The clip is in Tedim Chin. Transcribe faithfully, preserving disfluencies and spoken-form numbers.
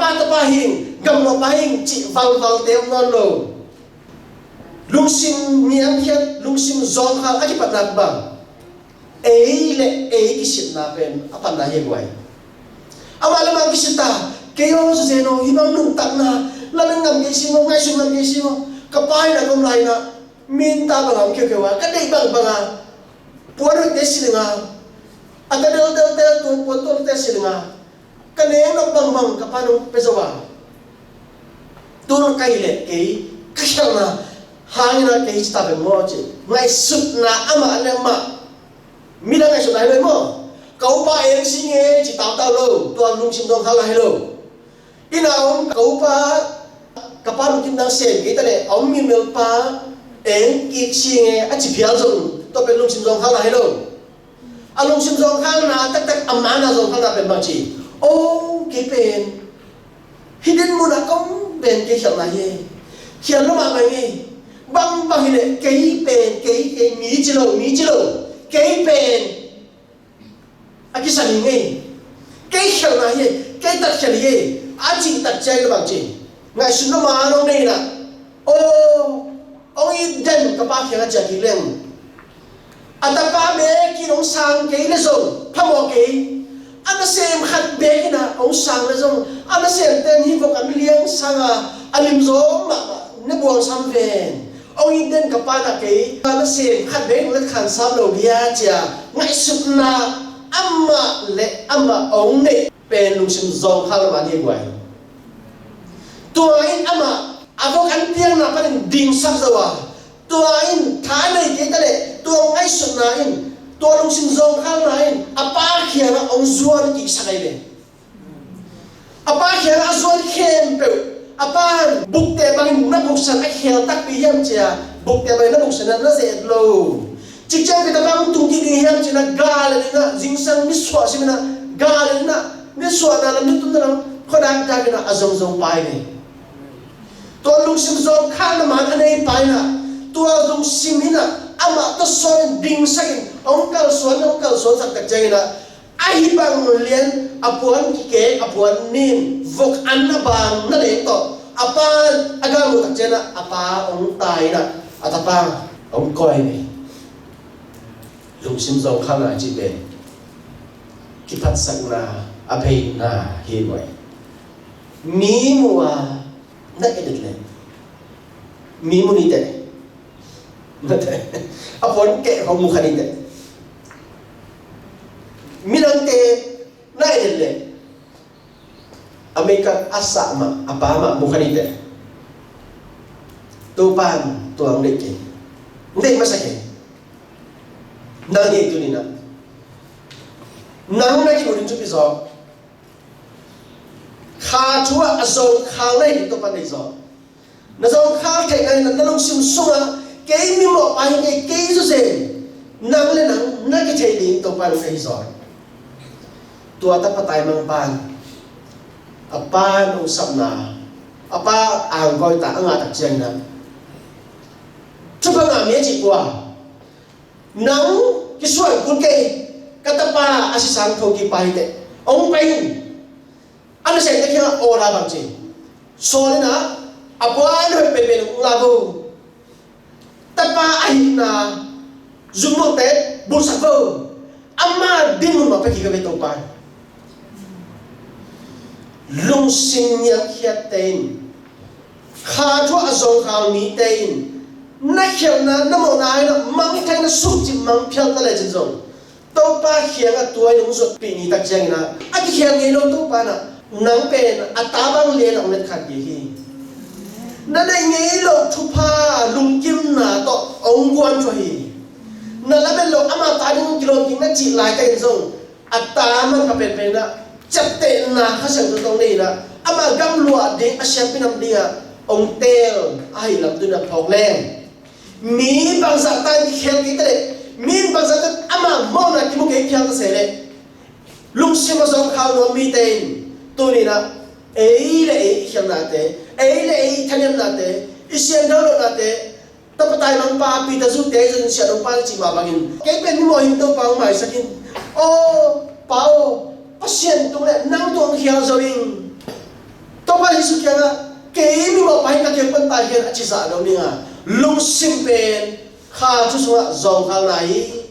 A tapa hi ing, gamlawpa hi ing cih valvalte om nawn lo. Lungsim niamkhiat, lungsim zawngkhal a kipatna bang, ei le ei kisitna pen a patna hi guai. Amah le amah kisit ta, kei aw, Suzen aw, hih bang nuntakna lamen ngam kei sing aw, ngaihsun ngam kei sing aw. Ka pa in a om lai in a, minta bang a om khiukheu a, ka deih bangbang a, puan hoihte siling a, a ta deldelte, tua puan tuamte siling a, ka neng nop bangbang ka pa in hong pia zo a, tu ka hih leh kei ka khialhna hangin a kei ci ta beng maw ci. Ngaihsutna amah le amah, midang ngaihsutna hi lo hi maw. Ka upa eng sing e ci tautau lo, tua lungsim zawngkhalna hi lo. Inn ah om ka upa, ka pa lungkim dang sem kei ta leh, a om mimelpa eng kik sing e a ci phial zong, tua pen lungsim zawngkhalna hi lo. A lungsim zawngkhalna taktak, a manna zawngkhalna pen bang ci, o, kei pen hih dinmun ah kong pen kei khialhna hi e. Khial lo mahmah ing e. Bangbang hi leh kei pen, kei, kei, mi ci lo, mi ci lo, kei pen a kisam hi ing e. Kei khialhna hi e, kei tatkhial hi e, a cih tak ciang in a bang ci, ngaihsutna man hong nei in a, aw, hong it den ka pa kiangah ciah kik leng. A tapa beek in hong sang kei le zong phamawh kei. A nasem khat beek in a hong sang le zong, a nasemte in hih vok an liang sang a, a lim zawng mahmah, na buangsam ven. Hong it den ka pa in a kei a nasem khat beek in hong letkhan sam lo bia ci a ngaihsutna amah le amah hong neih pen lungsim zawngkhal mah hi guai. Tua in amah a vok an piakna panin dingsak zo a, tua in tha nei kei ta leh, tua ngaihsutna in, tua lungsim zawngkhalna in a pa kiangah hong zuan kiksak ahi ve. A pa kiangah a zuan khempeuh, a pa in bukte bangin na buksan a khel takpi hiam ci a, bukte bangin na buksan a na ze-et lo. Cikciang ka tapa hong tung kik ding hiam ci in a, gal in a, zingsang mitsuah sim in a, gal in a, mitsuahna lam, mittumna lam khuadak dak in a, a zongzong pa hi ve. Tua lungsim zawngkhalna man a nei pa in a, tua lungsim in a, amah tawsawn in dingsak in, hong kalsuan, hong kalsuan sak tak ciang in a, ahi bang lian, a puan kikek, a puan nin, vok an a bang na leng tawh, a pa a gal muh tak ciang a, a pa hong tai in a, a tapa hong koi ve. Lungsim zawngkhalna cih pen kiphatsakna a beina hi guai. Mi muh a na et leh, mi mu ni teh, a puan keh hong mu kha ni teh. Midangte na et leh, a makeup a sah mah, a pa mah mu kha ni teh. Topa in tua hong deih kei, hong deih masa kei. Nang hi tuni in a, nang na kimu ding thupi zaw. Kha thu ah a zawngkhal na hi ding Topa deih zaw. Na zawngkhal theihna in a, na lungsim sungah, kei mimawhpa hi kei, kei zawzen, nang le nang na kithei ding Topa in hong deih zaw. Tua tapa taimang pa in, a pa in hong sapna, a pa angkawita a ngah tak ciang in a, thupha ngah mi a cih kua? Nang kisuan kun kei, ka tapa a sisang thokikpa hi teh, hong pai in. A nasemte kiangah order bang ci, sawl in a, a puan hoih penpen hong la vo. Tapa a hihna zumawte bulhsak vo. Ama dinmun mah pia kik a ve Topa. Lungsim niamkhiatte in, kha thu ah a zawngkhal mite in, na khialhna, na mawhna in a mangthai, na sukcip mang phial ta lecin zong, Topa kiangah tua in hong zuatpih ni tak ciangin a, a kikhial ngei lo Topa in a, nang pen a ta bang lian a hong letkhan kik hi. Na neih ngei loh thupha, lungkimna tawh hong guan thuah hi. Na lamet loh, ama ta ding hong kilawm kik na cih laitakin zong, a ta manpha penpen in a, ciaptehna Kha Siangtho tawh nei in a, ama gamluah ding, a siampi nam dingah hong teel ahih lam tu in a phawk leng, mi bangzah ta in kikhial kei ta leh, mi bangzah ta in ama mawhna kimu kei phial ta se leh, lungsim a zawngkhal nuam mite in tuni in a, ei le ei i khialhnate, ei le ei i thanemnate, i siangtho lohnate, tapa taimangpa Peter Zu te zong siahdongpa na cih mah bangin, kei pen mimawh hi ing, Topa hong maisak in. Aw Pa aw, Pasian tung leh nang tung hong khial zo ing. Jesuh kiangah, kei mi mawhpa hi ka kiang pan ta hen a ci zah lo ding a, lungsim pen kha thu sungah zawngkhal na hi.